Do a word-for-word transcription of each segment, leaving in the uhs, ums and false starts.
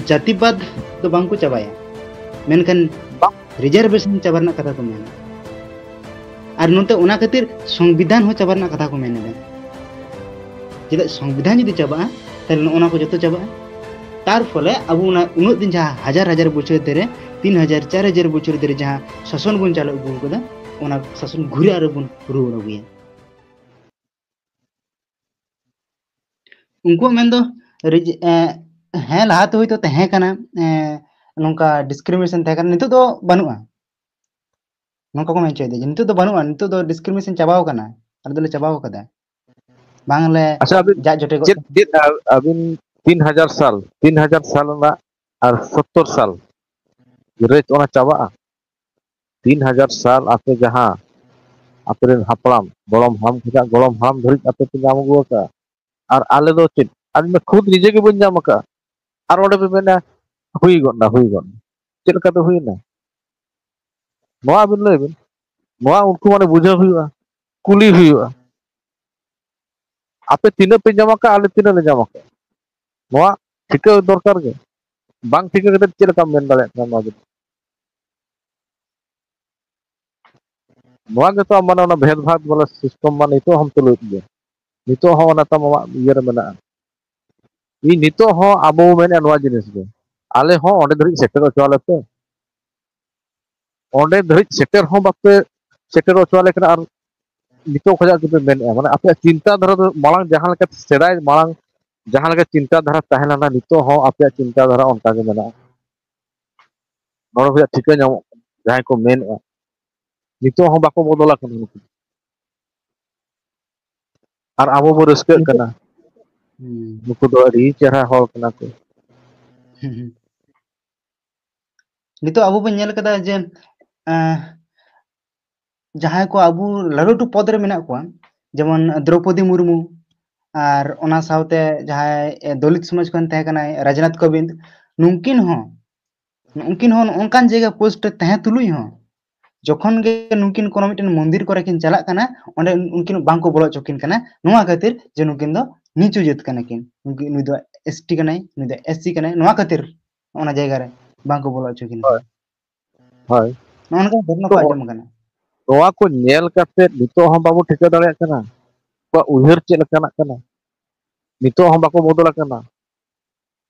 ᱡᱟᱹᱛᱤᱵᱟᱫ ᱫᱚ ᱵᱟᱝ ᱠᱚ ᱪᱟᱵᱟᱭᱟ, ᱢᱮᱱᱠᱷᱟᱱ ᱵᱟᱝ᱾ Reservation ᱪᱟᱵᱟ ᱨᱮᱱᱟᱜ ᱠᱟᱛᱷᱟ ᱠᱚ ᱢᱮᱱᱟ᱾ ᱟᱨ ᱱᱚᱛᱮ ᱚᱱᱟ ᱠᱷᱟᱹᱛᱤᱨ ᱥᱚᱝᱵᱤᱫᱷᱟᱱ ᱦᱚᱸ ᱪᱟᱵᱟ ᱨᱮᱱᱟᱜ ᱠᱟᱛᱷᱟ ᱠᱚ ᱢᱮᱱ ᱮᱫᱟ᱾ ᱪᱮᱫᱟᱜ, ᱥᱚᱝᱵᱤᱫᱷᱟᱱ ᱡᱩᱫᱤ ᱪᱟᱵᱟᱜᱼᱟ, ᱛᱟᱦᱞᱮ ᱱᱚᱜᱼᱚ ᱱᱚᱣᱟ ᱠᱚ ᱡᱚᱛᱚ ᱪᱟᱵᱟᱜᱼᱟ᱾ ᱛᱟᱨ ᱯᱷᱚᱞᱮ ᱟᱵᱚ ᱚᱱᱟ ᱩᱱᱟᱹᱜ ᱫᱤᱱ ᱡᱟᱦᱟᱸ ᱦᱟᱡᱟᱨ ᱦᱟᱡᱟᱨ ᱵᱚᱪᱷᱚᱨ ᱫᱷᱚᱨᱮ, ᱛᱤᱱ ᱦᱟᱡᱟᱨ, ᱪᱟᱨ ᱦᱟᱡᱟᱨ ᱵᱚᱪᱷᱚᱨ ᱫᱷᱚᱨᱮ ᱡᱟᱦᱟᱸ ᱥᱟᱥᱚᱱ ᱵᱚᱱ ᱪᱟᱞᱟᱣ ᱟᱹᱜᱩ ᱟᱠᱟᱫᱟ, ᱚᱱᱟ ᱥᱟᱥᱚᱱ ᱜᱷᱩᱨᱮ ᱟᱨᱚ ᱵᱚᱱ ᱨᱩᱣᱟᱹᱲ ᱟᱹᱜᱩᱭᱟ᱾ ᱩᱱᱠᱩᱣᱟᱜ ᱢᱮᱱ ᱫᱚ ᱨᱤᱡ-, ᱮ, ᱦᱮᱸ, ᱞᱟᱦᱟᱛᱮ ᱦᱳᱭᱛᱳ ᱛᱟᱦᱮᱸ ᱠᱟᱱᱟ, ᱮ, ᱱᱚᱝᱠᱟ discrimination ᱛᱟᱦᱮᱸ ᱠᱟᱱᱟ, ᱱᱤᱛᱚᱜ ᱫᱚ ᱵᱟᱹᱱᱩᱜᱼᱟ᱾ ᱱᱚᱝᱠᱟ ᱠᱚ ᱢᱮᱱ ᱦᱚᱪᱚᱭᱮᱫᱟ ᱡᱮ ᱱᱤᱛᱚᱜ ᱫᱚ ᱵᱟᱹᱱᱩᱜᱼᱟ, ᱱᱤᱛᱚᱜ ᱫᱚ discrimination ᱪᱟᱵᱟᱣ ᱠᱟᱱᱟ, ᱟᱞᱮ ᱫᱚᱞᱮ ᱪᱟᱵᱟᱣ ᱠᱟᱫᱟ᱾ ᱵᱟᱝᱞᱮ ᱟᱪᱪᱷᱟ, ᱟᱹᱵᱤᱱ ᱡᱟᱜ ᱡᱚᱴᱮᱫ ᱜᱚᱫ ᱪᱮᱫ, ᱠᱟᱱᱟ᱾ ᱪᱮᱫ ᱟ-, ᱟᱹᱵᱤᱱ ᱛᱤᱱ ᱦᱟᱡᱟᱨ ᱥᱟᱞ, ᱛᱤᱱ ᱦᱟᱡᱟᱨ ᱥᱟᱞ ᱨᱮᱱᱟᱜ ᱟᱨ ᱥᱚᱛᱛᱚᱨ ᱥᱟᱞ ᱨᱮ ᱚᱱᱟ ᱪᱟᱵᱟᱜᱼᱟ? ᱛᱤᱱ ᱦᱟᱡᱟᱨ ᱥᱟᱞ ᱟᱯᱮ ᱡᱟᱦᱟᱸ ᱟᱯᱮ ᱨᱮᱱ ᱦᱟᱯᱲᱟᱢ, ᱜᱚᱲᱚᱢ ᱦᱟᱲᱟᱢ ᱠᱷᱚᱱᱟᱜ ᱜᱚᱲᱚᱢ ᱦᱟᱲᱟᱢ ᱫᱷᱟᱹᱨᱤᱡ ᱟᱯᱮ ᱯᱮ ᱧᱟᱢ ᱟᱹᱜᱩ ᱟᱠᱟᱫᱼᱟ, ᱟᱨ ᱟᱞᱮ ᱫᱚ ᱪᱮᱫ? ᱟᱹᱞᱤᱧ ᱢᱟ ᱠᱷᱩᱫ ᱱᱤᱡᱮ ᱜᱮ ᱵᱟᱹᱧ ᱧᱟᱢ ᱟᱠᱟᱫᱼᱟ᱾ ᱟᱨ ᱚᱸᱰᱮ ᱯᱮ ᱢᱮᱱᱟ, "ᱦᱩᱭ ᱜᱚᱫ ᱱᱟ, ᱦᱩᱭ ᱜᱚᱫ ᱱᱟ᱾" ᱪᱮᱫ ᱞᱮᱠᱟᱛᱮ ᱦᱩᱭᱱᱟ? ᱱᱚᱣᱟ ᱟᱹᱵᱤᱱ ᱞᱟᱹᱭ ᱵᱤᱱ᱾ ᱱᱚᱣᱟ ᱩᱱᱠᱩ ᱢᱟᱱᱮ ᱵᱩᱡᱷᱟᱹᱣ ᱦᱩᱭᱩᱜᱼᱟ, ᱠᱩᱞᱤ ᱦᱩᱭᱩᱜᱼᱟ᱾ ᱟᱯᱮ ᱛᱤᱱᱟᱹᱜ ᱯᱮ ᱧᱟᱢ ᱟᱠᱟᱫᱼᱟ, ᱟᱞᱮ ᱛᱤᱱᱟᱹᱜ ᱞᱮ ᱧᱟᱢ ᱟᱠᱟᱫᱼᱟ, ᱱᱚᱣᱟ ᱴᱷᱤᱠᱟᱹ ᱫᱚᱨᱠᱟᱨ ᱜᱮ᱾ ᱵᱟᱝ ᱴᱷᱤᱠᱟᱹ ᱠᱟᱛᱮ ᱪᱮᱫ ᱞᱮᱠᱟᱢ ᱢᱮᱱ ᱫᱟᱲᱮᱭᱟᱜ ᱠᱟᱱᱟ ᱱᱚᱣᱟ ᱫᱚ? ᱱᱚᱣᱟ ᱜᱮᱛᱚ ᱢᱟᱱᱮ ᱚᱱᱟ ᱵᱷᱮᱫᱽ ᱵᱷᱟᱵᱽ ᱵᱟᱞᱟ system ᱢᱟ ᱱᱤᱛᱚᱜ ᱦᱚᱸᱢ ᱛᱩᱞᱩᱡ ᱜᱮᱭᱟ᱾ ᱱᱤᱛᱚᱜ ᱦᱚᱸ ᱚᱱᱟ ᱛᱟᱢ ᱟᱢᱟᱜ ᱤᱭᱟᱹ ᱨᱮ ᱢᱮᱱᱟᱜᱼᱟ᱾ ᱤᱧ ᱱᱤᱛᱚᱜ ᱦᱚᱸ ᱟᱵᱚ ᱵᱚ ᱢᱮᱱᱮᱫᱼᱟ ᱱᱚᱣᱟ ᱡᱤᱱᱤᱥ ᱜᱮ, ᱟᱞᱮ ᱦᱚᱸ ᱚᱸᱰᱮ ᱫᱷᱟᱹᱨᱤᱡ ᱥᱮᱴᱮᱨ ᱦᱚᱪᱚ ᱟᱞᱮ ᱯᱮ᱾ ᱚᱸᱰᱮ ᱫᱷᱟᱹᱨᱤᱡ ᱥᱮᱴᱮᱨ ᱦᱚᱸ ᱵᱟᱯᱮ ᱥᱮᱴᱮᱨ ᱦᱚᱪᱚ ᱟᱞᱮ ᱠᱟᱱᱟ, ᱟᱨ ᱱᱤᱛᱚᱜ ᱠᱷᱚᱱᱟᱜ ᱜᱮᱯᱮ ᱢᱮᱱᱮᱫᱼᱟ, ᱢᱟᱱᱮ ᱟᱯᱮᱭᱟᱜ ᱪᱤᱱᱛᱟ ᱫᱷᱟᱨᱟ ᱫᱚ ᱢᱟᱲᱟᱝ ᱡᱟᱦᱟᱸ ᱞᱮᱠᱟ ᱥᱮᱫᱟᱭ ᱢᱟᱲᱟᱝ ᱡᱟᱦᱟᱸ ᱞᱮᱠᱟ ᱪᱤᱱᱛᱟ ᱫᱷᱟᱨᱟ ᱛᱟᱦᱮᱸ ᱞᱮᱱᱟ, ᱱᱤᱛᱚᱜ ᱦᱚᱸ ᱟᱯᱮᱭᱟᱜ ᱪᱤᱱᱛᱟ ᱫᱷᱟᱨᱟ ᱚᱱᱠᱟ ᱜᱮ ᱢᱮᱱᱟᱜᱼᱟ᱾ ᱱᱚᱰᱮ ᱠᱷᱚᱱᱟᱜ ᱴᱷᱤᱠᱟᱹ ᱧᱟᱢᱚᱜ ᱠᱟᱱᱟ, ᱡᱟᱦᱟᱸᱭ ᱠᱚ ᱢᱮᱱᱮᱫᱼᱟ, ᱱᱤᱛᱚᱜ ᱦᱚᱸ ᱵᱟᱠᱚ ᱵᱚᱫᱚᱞ ᱟᱠᱟᱱᱟ ᱱᱩᱠᱩ᱾ ᱟᱨ ᱟᱵᱚ ᱵᱚ ᱨᱟᱹᱥᱠᱟᱹᱜ ᱱᱤᱛᱚᱜ ᱠᱟᱱᱟ, ᱦᱩᱸ᱾ ᱱᱩᱠᱩ ᱫᱚ ᱟᱹᱰᱤ ᱪᱮᱦᱨᱟ ᱦᱚᱲ ᱠᱟᱱᱟ ᱠᱚ᱾ ᱦᱩᱸ, ᱦᱩᱸ᱾ ᱱᱤᱛᱚᱜ ᱟᱵᱚ ᱵᱚᱱ ᱧᱮᱞ ᱠᱟᱫᱟ ᱡᱮ, ᱮᱸ, ᱡᱟᱦᱟᱸᱭ ᱠᱚ ᱟᱵᱚ ᱞᱟᱹᱴᱩ ᱞᱟᱹᱴᱩ ᱯᱚᱫᱽ ᱨᱮ ᱢᱮᱱᱟᱜ ᱠᱚᱣᱟ, ᱡᱮᱢᱚᱱ ᱫᱨᱚᱣᱯᱚᱫᱤ ᱢᱩᱨᱢᱩ, ᱟᱨ ᱚᱱᱟ ᱥᱟᱶᱛᱮ ᱡᱟᱦᱟᱸᱭ, ᱮ, ᱫᱚᱞᱤᱛ ᱥᱚᱢᱟᱡᱽ ᱠᱷᱚᱱ ᱛᱟᱦᱮᱸ ᱠᱟᱱᱟᱭ ᱨᱟᱡᱽᱱᱟᱛᱷ ᱠᱳᱵᱤᱱᱫ, ᱱᱩᱝᱠᱤᱱ ᱦᱚᱸ, ᱱᱩᱝᱠᱤᱱ ᱦᱚᱸ ᱱᱚᱝᱠᱟᱱ ᱡᱟᱭᱜᱟ post ᱨᱮ ᱛᱟᱦᱮᱸ ᱛᱩᱞᱩᱡ ᱦᱚᱸ, ᱡᱚᱠᱷᱚᱱ ᱜᱮ ᱱᱩᱝᱠᱤᱱ ᱠᱳᱱᱳ ᱢᱤᱫᱴᱮᱱ ᱢᱚᱱᱫᱤᱨ ᱠᱚᱨᱮ ᱠᱤᱱ ᱪᱟᱞᱟᱜ ᱠᱟᱱᱟ, ᱚᱸᱰᱮ ᱩᱱᱠᱤᱱ ᱵᱟᱝ ᱠᱚ ᱵᱚᱞᱚ ᱦᱚᱪᱚ ᱠᱤᱱ ᱠᱟᱱᱟ, ᱱᱚᱣᱟ ᱠᱷᱟᱹᱛᱤᱨ ᱡᱮ ᱱᱩᱠᱤᱱ ᱫᱚ ᱱᱤᱪᱩ ᱡᱟᱹᱛ ᱠᱟᱱᱟ ᱠᱤᱱ, ᱱᱩᱠᱤᱱ, ᱱᱩᱭ ᱫᱚ ᱮᱥ ᱴᱤ ᱠᱟᱱᱟᱭ, ᱱᱩᱭ ᱫᱚ ᱮᱥ ᱥᱤ ᱠᱟᱱᱟᱭ, ᱱᱚᱣᱟ ᱠᱷᱟᱹᱛᱤᱨ ᱚᱱᱟ ᱡᱟᱭᱜᱟ ᱨᱮ ᱵᱟᱝ ᱠᱚ ᱵᱚᱞᱚ ᱦᱚᱪᱚ ᱠᱤᱱᱟ᱾ ᱦᱳᱭ᱾ ᱦᱳᱭ᱾ ᱱᱚᱜᱼᱚ ᱱᱚᱝᱠᱟ ᱫᱷᱚᱨᱱᱟ ᱠᱚ ᱛᱚ, ᱟᱸᱡᱚᱢ ᱟᱠᱟᱱᱟ᱾ ᱱᱚᱣᱟ ᱠᱚ ᱧᱮᱞ ᱠᱟᱛᱮ ᱱᱤᱛᱚᱜ ᱦᱚᱸ ᱵᱟᱵᱚ ᱴᱷᱤᱠᱟᱹ ᱫᱟᱲᱮᱭᱟᱜ ᱠᱟᱱᱟ, ᱩᱱᱠᱩᱣᱟᱜ ᱩᱭᱦᱟᱹᱨ ᱪᱮᱫ ᱞᱮᱠᱟᱱᱟᱜ ᱠᱟᱱᱟ, ᱱᱤᱛᱚᱜ ᱦᱚᱸ ᱵᱟᱠᱚ ᱵᱚᱫᱚᱞ ᱟᱠᱟᱱᱟ᱾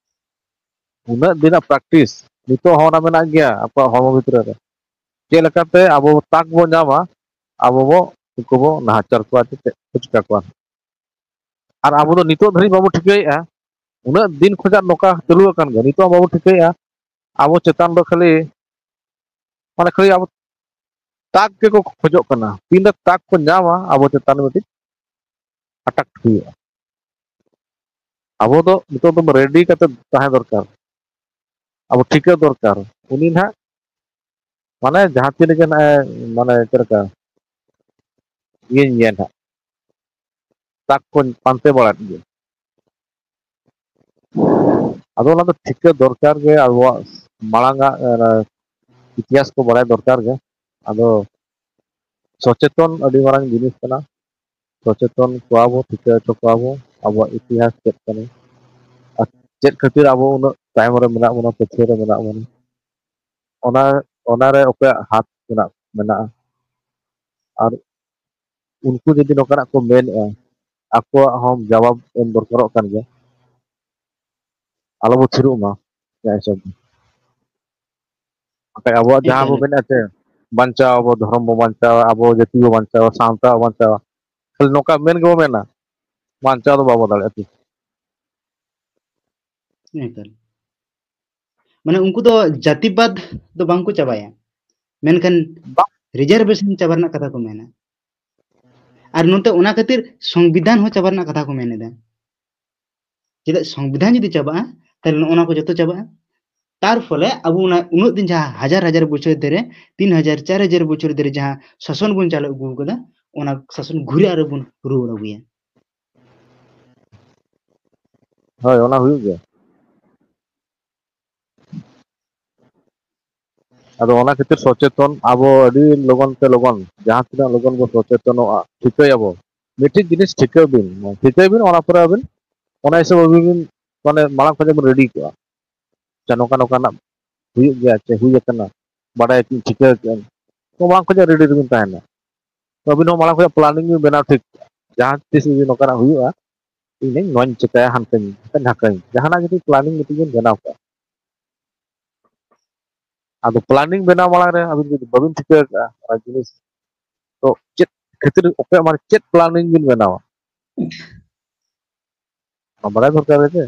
ᱩᱱᱟᱹᱜ ᱫᱤᱱᱟᱜ practice ᱱᱤᱛᱚᱜ ᱦᱚᱸ ᱚᱱᱟ ᱢᱮᱱᱟᱜ ᱜᱮᱭᱟ ᱟᱠᱚᱣᱟᱜ ᱦᱚᱲᱢᱚ ᱵᱷᱤᱛᱨᱤ ᱨᱮ᱾ ᱪᱮᱫ ᱞᱮᱠᱟᱛᱮ ᱟᱵᱚ ᱛᱟᱠ ᱵᱚ ᱧᱟᱢᱟ, ᱟᱵᱚ ᱵᱚ, ᱩᱱᱠᱩ ᱵᱚ ᱱᱟᱦᱟᱪᱟᱨ ᱠᱚᱣᱟ, ᱪᱮᱫ ᱠᱚ ᱪᱤᱠᱟ ᱠᱚᱣᱟ᱾ ᱟᱨ ᱟᱵᱚ ᱫᱚ ᱱᱤᱛᱚᱜ ᱫᱷᱟᱹᱨᱤᱡ ᱵᱟᱵᱚ ᱴᱷᱤᱠᱟᱹᱭᱮᱫᱼᱟ, ᱩᱱᱟᱹᱜ ᱫᱤᱱ ᱠᱷᱚᱱᱟᱜ ᱱᱚᱝᱠᱟ ᱪᱟᱹᱞᱩ ᱟᱠᱟᱱ ᱜᱮᱭᱟ, ᱱᱤᱛᱚᱜ ᱦᱚᱸ ᱵᱟᱵᱚ ᱴᱷᱤᱠᱟᱹᱭᱮᱫᱼᱟ᱾ ᱟᱵᱚ ᱪᱮᱛᱟᱱ ᱫᱚ ᱠᱷᱟᱹᱞᱤ, ᱢᱟᱱᱮ ᱠᱷᱟᱹᱞᱤ ᱟᱵᱚ ᱛᱟᱠ ᱜᱮᱠᱚ ᱠᱷᱚᱡᱚᱜ ᱠᱟᱱᱟ, ᱛᱤᱱᱨᱮ ᱛᱟᱠ ᱠᱚ ᱧᱟᱢᱟ, ᱟᱵᱚ ᱪᱮᱛᱟᱱ ᱨᱮ ᱢᱤᱫᱴᱤᱡ ᱟᱴᱟᱠ ᱦᱩᱭᱩᱜᱼᱟ᱾ ᱟᱵᱚ ᱫᱚ ᱱᱤᱛᱚᱜ ᱫᱚ ᱨᱮᱰᱤ ᱠᱟᱛᱮ ᱛᱟᱦᱮᱸ ᱫᱚᱨᱠᱟᱨ, ᱟᱵᱚ ᱴᱷᱤᱠᱟᱹ ᱫᱚᱨᱠᱟᱨ, ᱩᱱᱤ ᱱᱟᱦᱟᱜ ᱢᱟᱱᱮ ᱡᱟᱦᱟᱸ ᱛᱤᱱ ᱨᱮᱜᱮ ᱱᱟᱜᱼᱮ, ᱢᱟᱱᱮ ᱪᱮᱫ ᱞᱮᱠᱟ ᱤᱭᱟᱹᱧ ᱧᱮᱞ ᱦᱟᱸᱜ, ᱛᱟᱠ ᱠᱚᱧ ᱯᱟᱱᱛᱮ ᱵᱟᱲᱟᱭᱮᱫ ᱜᱮ᱾ ᱟᱫᱚ ᱚᱱᱟ ᱫᱚ ᱴᱷᱤᱠᱟᱹ ᱫᱚᱨᱠᱟᱨ ᱜᱮ, ᱟᱵᱚᱣᱟᱜ ᱢᱟᱲᱟᱝ ᱟᱜ, ᱮ, ᱤᱛᱤᱦᱟᱥ ᱠᱚ ᱵᱟᱲᱟᱭ ᱫᱚᱨᱠᱟᱨ ᱜᱮ᱾ ᱟᱫᱚ ᱥᱚᱪᱮᱛᱚᱱ ᱟᱹᱰᱤ ᱢᱟᱨᱟᱝ ᱡᱤᱱᱤᱥ ᱠᱟᱱᱟ᱾ ᱥᱚᱪᱮᱛᱚᱱ ᱠᱚᱣᱟ ᱵᱚ, ᱴᱷᱤᱠᱟᱹ ᱦᱚᱪᱚ ᱠᱚᱣᱟ ᱵᱚ ᱟᱵᱚᱣᱟᱜ ᱤᱛᱤᱦᱟᱥ ᱪᱮᱫ ᱠᱟᱱᱟ ᱟᱨ ᱪᱮᱫ ᱠᱷᱟᱹᱛᱤᱨ ᱟᱵᱚ ᱩᱱᱟᱹᱜ ᱛᱟᱭᱚᱢ ᱨᱮ ᱢᱮᱱᱟᱜ ᱵᱚᱱᱟ, ᱯᱟᱹᱪᱷᱞᱟᱹ ᱨᱮ ᱢᱮᱱᱟᱜ ᱵᱚᱱᱟ᱾ ᱚᱱᱟ, ᱚᱱᱟᱨᱮ ᱚᱠᱚᱭᱟᱜ ᱦᱟᱛ ᱢᱮᱱᱟᱜ, ᱢᱮᱱᱟᱜᱼᱟ? ᱟᱨ ᱩᱱᱠᱩ ᱡᱩᱫᱤ ᱱᱚᱝᱠᱟᱱᱟᱜ ᱠᱚ ᱢᱮᱱᱮᱫᱼᱟ, ᱟᱠᱚᱣᱟᱜ ᱦᱚᱸ ᱡᱟᱵᱟᱵ ᱮᱢ ᱫᱚᱨᱠᱟᱨᱚᱜ ᱠᱟᱱ ᱜᱮᱭᱟ᱾ ᱟᱞᱚ ᱵᱚ ᱛᱷᱤᱨᱚᱜ ᱢᱟ ᱡᱟᱦᱟᱸ ᱦᱤᱥᱟᱹᱵ ᱫᱚ᱾ ᱵᱟᱠᱷᱟᱡ ᱟᱵᱚᱣᱟᱜ ᱡᱟᱦᱟᱸ ᱮᱠᱟᱞ, ᱵᱚ ᱢᱮᱱᱮᱫᱼᱟ ᱥᱮ, ᱵᱟᱧᱪᱟᱣ ᱟᱵᱚ, ᱫᱷᱚᱨᱚᱢ ᱵᱚ ᱵᱟᱧᱪᱟᱣᱟ, ᱟᱵᱚ ᱡᱟᱹᱛᱤ ᱵᱚ ᱵᱟᱧᱪᱟᱣᱟ, ᱥᱟᱶᱛᱟ ᱵᱚ ᱵᱟᱧᱪᱟᱣᱟ, ᱠᱷᱟᱹᱞᱤ ᱱᱚᱝᱠᱟ ᱢᱮᱱ ᱜᱮᱵᱚ ᱢᱮᱱᱟ, ᱵᱟᱧᱪᱟᱣ ᱫᱚ ᱵᱟᱵᱚ ᱫᱟᱲᱮᱭᱟᱜᱼᱟ ᱛᱤᱥ᱾ ᱮᱠᱟᱞ᱾ ᱢᱟᱱᱮ ᱩᱱᱠᱩ ᱫᱚ ᱡᱟᱹᱛᱤᱵᱟᱫ ᱫᱚ ᱵᱟᱝ ᱠᱚ ᱪᱟᱵᱟᱭᱟ, ᱢᱮᱱᱠᱷᱟᱱ ᱵᱟᱝ᱾ ᱨᱤᱡᱟᱨᱵᱷᱮᱥᱚᱱ ᱪᱟᱵᱟ ᱨᱮᱱᱟᱜ ᱠᱟᱛᱷᱟ ᱠᱚ ᱢᱮᱱᱟ᱾ ᱟᱨ ᱱᱚᱛᱮ ᱚᱱᱟ ᱠᱷᱟᱹᱛᱤᱨ ᱥᱚᱝᱵᱤᱫᱷᱟᱱ ᱦᱚᱸ ᱪᱟᱵᱟ ᱨᱮᱱᱟᱜ ᱠᱟᱛᱷᱟ ᱠᱚ ᱢᱮᱱ ᱮᱫᱟ᱾ ᱪᱮᱫᱟᱜ, ᱥᱚᱝᱵᱤᱫᱷᱟᱱ ᱡᱩᱫᱤ ᱪᱟᱵᱟᱜᱼᱟ, ᱛᱟᱦᱞᱮ ᱱᱚᱜᱼᱚ ᱱᱚᱣᱟ ᱠᱚ ᱡᱚᱛᱚ ᱪᱟᱵᱟᱜᱼᱟ᱾ ᱛᱟᱨ ᱯᱷᱚᱞᱮ ᱟᱵᱚ ᱚᱱᱟ ᱩᱱᱟᱹᱜ ᱫᱤᱱ ᱡᱟᱦᱟᱸ ᱦᱟᱡᱟᱨ ᱦᱟᱡᱟᱨ ᱵᱚᱪᱷᱚᱨ ᱫᱷᱚᱨᱮ, ᱛᱤᱱ ᱦᱟᱡᱟᱨ, ᱪᱟᱨ ᱦᱟᱡᱟᱨ ᱵᱚᱪᱷᱚᱨ ᱫᱷᱚᱨᱮ ᱡᱟᱦᱟᱸ ᱥᱟᱥᱚᱱ ᱵᱚᱱ ᱪᱟᱞᱟᱣ ᱟᱹᱜᱩ ᱟᱠᱟᱫᱟ, ᱚᱱᱟ ᱥᱟᱥᱚᱱ ᱜᱷᱩᱨᱮ ᱟᱨᱚ ᱵᱚᱱ ᱨᱩᱣᱟᱹᱲ ᱟᱹᱜᱩᱭᱟ᱾ ᱦᱳᱭ, ᱚᱱᱟ ᱦᱩᱭᱩᱜ ᱜᱮᱭᱟ᱾ ᱟᱫᱚ ᱚᱱᱟ ᱠᱷᱟᱹᱛᱤᱨ ᱥᱚᱪᱮᱛᱚᱱ ᱟᱵᱚ ᱟᱹᱰᱤ ᱞᱚᱜᱚᱱ ᱛᱮ ᱞᱚᱜᱚᱱ, ᱡᱟᱦᱟᱸ ᱛᱤᱱᱟᱹᱜ ᱞᱚᱜᱚᱱ ᱵᱚ ᱥᱚᱪᱮᱛᱚᱱᱚᱜᱼᱟ, ᱴᱷᱤᱠᱟᱹᱭᱟᱵᱚ᱾ ᱢᱤᱫᱴᱤᱡ ᱡᱤᱱᱤᱥ ᱴᱷᱤᱠᱟᱹᱭ ᱵᱤᱱ, ᱴᱷᱤᱠᱟᱹᱭ ᱵᱤᱱ, ᱚᱱᱟ ᱯᱚᱨᱮ ᱟᱹᱵᱤᱱ ᱚᱱᱟ ᱦᱤᱥᱟᱹᱵ ᱟᱹᱵᱤᱱ ᱵᱤᱱ ᱢᱟᱱᱮ ᱢᱟᱲᱟᱝ ᱠᱷᱚᱱ ᱵᱚᱱ ᱨᱮᱰᱤ ᱠᱚᱜᱼᱟ᱾ ᱟᱪᱪᱷᱟ, ᱱᱚᱝᱠᱟ ᱱᱚᱝᱠᱟᱱᱟᱜ ᱦᱩᱭᱩᱜ ᱜᱮᱭᱟ, ᱪᱮ ᱦᱩᱭ ᱟᱠᱟᱱᱟ, ᱵᱟᱰᱟᱭ ᱟᱹᱧ, ᱴᱷᱤᱠᱟᱹ ᱠᱮᱫᱟᱹᱧ, ᱛᱚ ᱢᱟᱲᱟᱝ ᱠᱷᱚᱱ ᱨᱮᱰᱤ ᱨᱮᱵᱤᱱ ᱛᱟᱦᱮᱱᱟ᱾ ᱛᱚ ᱟᱹᱵᱤᱱ ᱦᱚᱸ ᱢᱟᱲᱟᱝ ᱠᱷᱚᱱ ᱯᱞᱟᱱᱤᱝ ᱵᱤᱱ ᱵᱮᱱᱟᱣ ᱴᱷᱤᱠ ᱠᱟᱜᱼᱟ, ᱡᱟᱦᱟᱸ ᱛᱤᱥ ᱡᱩᱫᱤ ᱱᱚᱝᱠᱟᱱᱟᱜ ᱦᱩᱭᱩᱜᱼᱟ, ᱤᱧ ᱱᱚᱣᱟᱧ ᱪᱤᱠᱟᱹᱭᱟ, ᱦᱟᱱᱠᱟᱧ ᱰᱷᱟᱠᱟᱧ, ᱡᱟᱦᱟᱱᱟᱜ ᱡᱩᱫᱤ ᱯᱞᱟᱱᱤᱝ ᱢᱤᱫᱴᱤᱡ ᱵᱤᱱ ᱵᱮᱱᱟᱣ ᱠᱟᱜᱼᱟ᱾ ᱟᱫᱚ ᱯᱞᱟᱱᱤᱝ ᱵᱮᱱᱟᱣ ᱢᱟᱲᱟᱝ ᱨᱮ ᱟᱹᱵᱤᱱ ᱡᱩᱫᱤ ᱵᱟᱹᱵᱤᱱ ᱴᱷᱤᱠᱟᱹ ᱟᱠᱟᱫᱼᱟ ᱚᱱᱟ ᱡᱤᱱᱤᱥ, ᱛᱚ ᱪᱮᱫ ᱠᱷᱟᱹᱛᱤᱨ, ᱚᱠᱚᱭᱟᱜ, ᱢᱟᱱᱮ ᱪᱮᱫ ᱯᱞᱟᱱᱤᱝ ᱵᱤᱱ ᱵᱮᱱᱟᱣᱟ, ᱚᱱᱟ ᱵᱟᱲᱟᱭ ᱫᱚᱨᱠᱟᱨ ᱜᱮ ᱥᱮ᱾